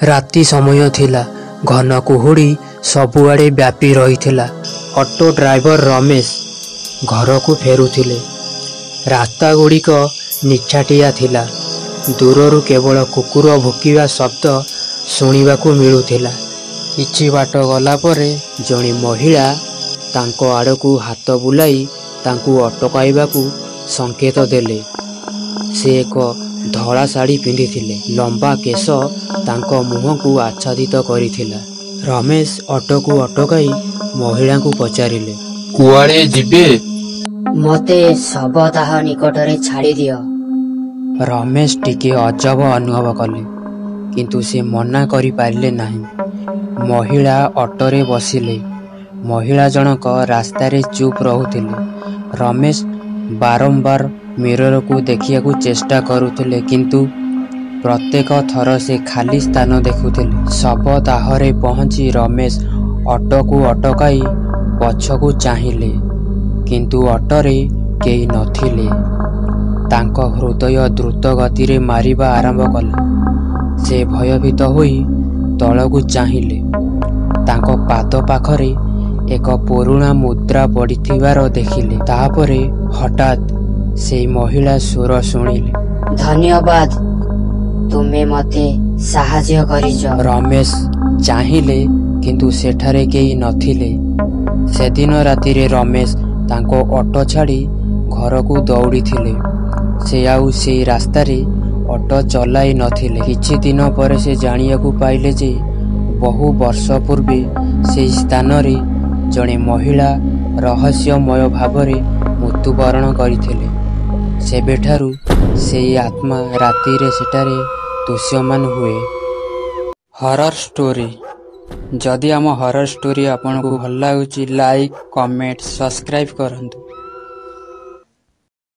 ରାତି ସମୟ ଥିଲା। ଘନ କୁହୁଡ଼ି ସବୁଆଡ଼େ ବ୍ୟାପି ରହିଥିଲା। ଅଟୋ ଡ୍ରାଇଭର ରମେଶ ଘରକୁ ଫେରୁଥିଲେ। ରାସ୍ତାଗୁଡ଼ିକ ନିଛାଟିଆ ଥିଲା। ଦୂରରୁ କେବଳ କୁକୁର ଭୁକିବା ଶବ୍ଦ ଶୁଣିବାକୁ ମିଳୁଥିଲା। କିଛି ବାଟ ଗଲା ପରେ ଜଣେ ମହିଳା ତାଙ୍କ ଆଡ଼କୁ ହାତ ବୁଲାଇ ତାଙ୍କୁ ଅଟକାଇବାକୁ ସଙ୍କେତ ଦେଲେ। ସେ ଏକ ଧଳା ଶାଢ଼ୀ ପିନ୍ଧିଥିଲେ। ଲମ୍ବା କେଶ ତାଙ୍କ ମୁହଁକୁ ଆଚ୍ଛାଦିତ କରିଥିଲା। ରମେଶ ଅଟୋକୁ ଅଟକାଇ ମହିଳାଙ୍କୁ ପଚାରିଲେ, କୁଆଡ଼େ ଯିବେ? ମୋତେ ଶବଦାହ ନିକଟରେ ଛାଡ଼ିଦିଅ। ରମେଶ ଟିକେ ଅଜବ ଅନୁଭବ କଲେ, କିନ୍ତୁ ସେ ମନା କରିପାରିଲେ ନାହିଁ। ମହିଳା ଅଟୋରେ ବସିଲେ। ମହିଳା ଜଣକ ରାସ୍ତାରେ ଚୁପ୍ ରହୁଥିଲେ। ରମେଶ ବାରମ୍ବାର ମିରରକୁ ଦେଖିବାକୁ ଚେଷ୍ଟା କରୁଥିଲେ, କିନ୍ତୁ ପ୍ରତ୍ୟେକ ଥର ସେ ଖାଲି ସ୍ଥାନ ଦେଖୁଥିଲେ। ଶବଦାହରେ ପହଞ୍ଚି ରମେଶ ଅଟୋକୁ ଅଟକାଇ ପଛକୁ ଚାହିଁଲେ, କିନ୍ତୁ ଅଟୋରେ କେହି ନଥିଲେ। ତାଙ୍କ ହୃଦୟ ଦ୍ରୁତ ଗତିରେ ମାରିବା ଆରମ୍ଭ କଲା। ସେ ଭୟଭୀତ ହୋଇ ତଳକୁ ଚାହିଁଲେ। ତାଙ୍କ ପାଦ ପାଖରେ ଏକ ପୁରୁଣା ମୁଦ୍ରା ପଡ଼ିଥିବାର ଦେଖିଲେ। ତାପରେ ହଠାତ୍ ସେଇ ମହିଳା ସ୍ୱର ଶୁଣିଲେ, ଧନ୍ୟବାଦ, ତୁମେ ମୋତେ ସାହାଯ୍ୟ କରିଛ। ରମେଶ ଚାହିଁଲେ, କିନ୍ତୁ ସେଠାରେ କେହି ନଥିଲେ। ସେଦିନ ରାତିରେ ରମେଶ ତାଙ୍କ ଅଟୋ ଛାଡ଼ି ଘରକୁ ଦୌଡ଼ିଥିଲେ। ସେ ଆଉ ସେଇ ରାସ୍ତାରେ ଅଟୋ ଚଲାଇ ନଥିଲେ। କିଛି ଦିନ ପରେ ସେ ଜାଣିବାକୁ ପାଇଲେ ଯେ ବହୁ ବର୍ଷ ପୂର୍ବେ ସେହି ସ୍ଥାନରେ ଜଣେ ମହିଳା ରହସ୍ୟମୟ ଭାବରେ ମୃତ୍ୟୁବରଣ କରିଥିଲେ। ସେବେଠାରୁ ସେହି ଆତ୍ମା ରାତିରେ ସେଠାରେ ଦୃଶ୍ୟମାନ ହୁଏ। Horror story. ଯଦି ଆମ ହରର ଷ୍ଟୋରି ଆପଣଙ୍କୁ ଭଲ ଲାଗୁଛି, ଲାଇକ୍, କମେଣ୍ଟ, ସବସ୍କ୍ରାଇବ୍ କରନ୍ତୁ।